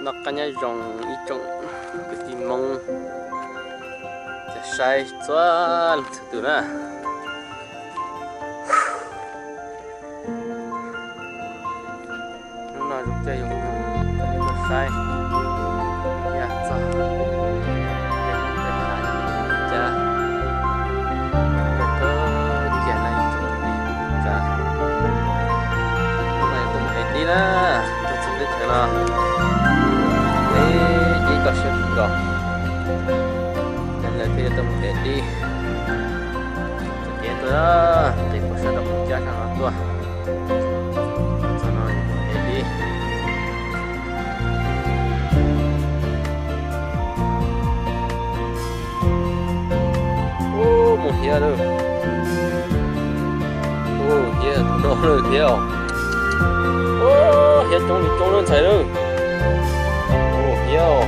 Noj qab nyob zoo ib tsoom kwv tij Hmoob, cov saib txhua leej txhua tus na. Hnub no zoo caij zoo nyoog tuaj saib yam txog tej hav cab, kawg kiag na ib tsoom kwv tij tsav. Hnub no yog tuaj mus ev dib na, tuaj txog teb chaws no, ev dib toj siab kawg nkaus. Hnub no thiaj yuav tuaj mus ev dib. Txoj kev tuaj nqis puag sab nraum cab sab no tuaj, txog no ev dib. Ub, mus hiav lawm. Ub, hiav no lawm thiab. Ub, hiav coob li coob lawm ntxhais lawm. Ub, hiav.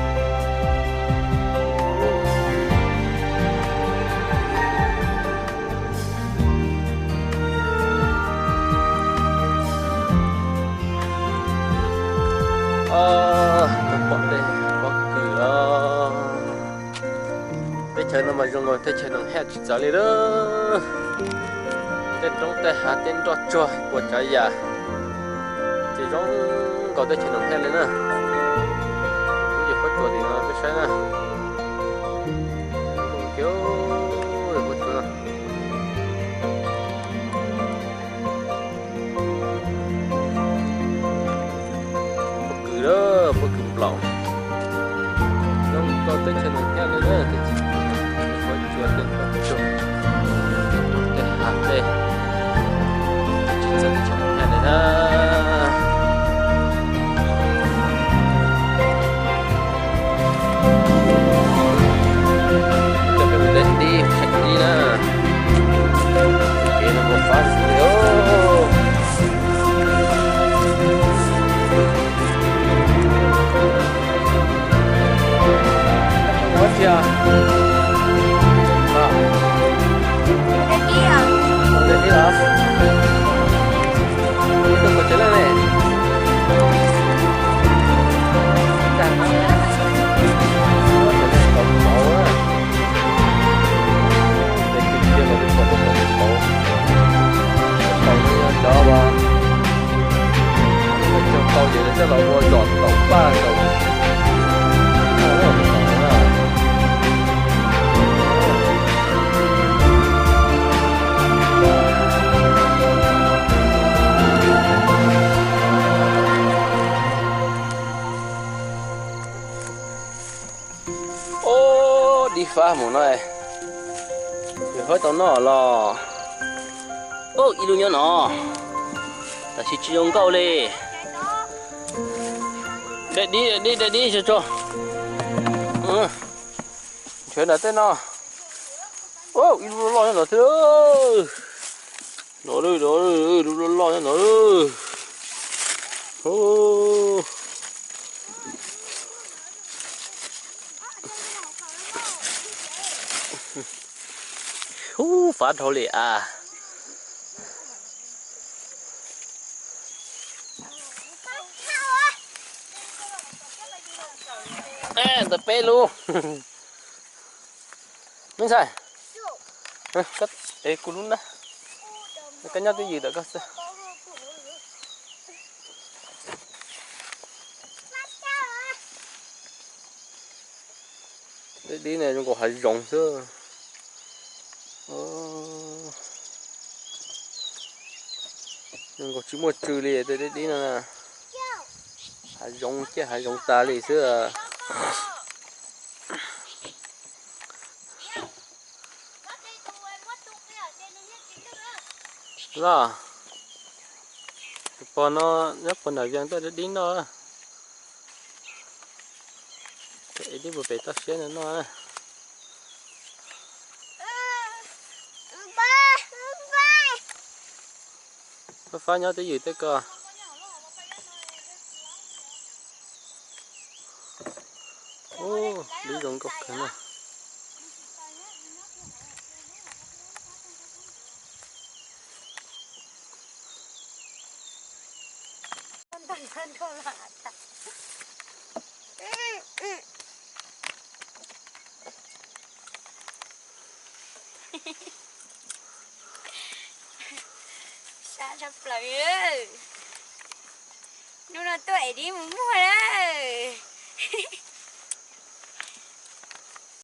Pom tej pob kws os. Teb chaws no mas zoo nkaus teb chaws Noom Haj tsis txawv li lawm. Tej roob tej hav tej nroj tsuag puas tsav yam, ces zoo nkaus teb chaws Noom Haj li na. Lub yog pob tsuas tim no peb saib na. Zoo kiag pob tsuas no. Pob kws lawm, pob kws nplaum. Zoo nkaus teb chaws Noom Haj li na, teb chaws pob tsuas tej nroj tsuag, tej hav tej, tsis txawv teb chaws Noom Haj li na. Coj peb mus de dib, cheem dib na. Kev no mas fab heev li. Ua tsi os? Ua tsi os? Tuaj kov tsev lawm ne. Tag no, tau tau na. Ces cia los rau kom tau tau. Tau no yog cov uas cog tau ces lawv coj los ua zom taum paj taum. Ub, dib fab mus no, yog hab tau noj los. Ub, ib lub nyob no, tab sis tsis zoo nkauj li. De dib, de dib, de dib tso tso. Nrhiav nram tej no. Ub, ib lub loj loj nyob no thiab. No, no, lub loj loj nyob no. Ub, fab dhau li as. Ntawm peb lub. Me ntxhais, es kuv lub na, koj nyob twj ywm ntawm koj xwb. Tej dib ne zoo nkaus hav zoov xwb. Zoo nkaus tsis muaj tsw li tej dib no. Hav zoov ciaj hav zoov tas li xwb. Los, tus pog no nyob puag nram Vias tuaj de dib noj. Ev dib puag pem toj siab no noj. Fab fab nyob twj ywm tej ko. Ub, dib zoo nkauj kawg na. Sab tshaj plaws. Hnub no tuaj es dib mus muag lawm.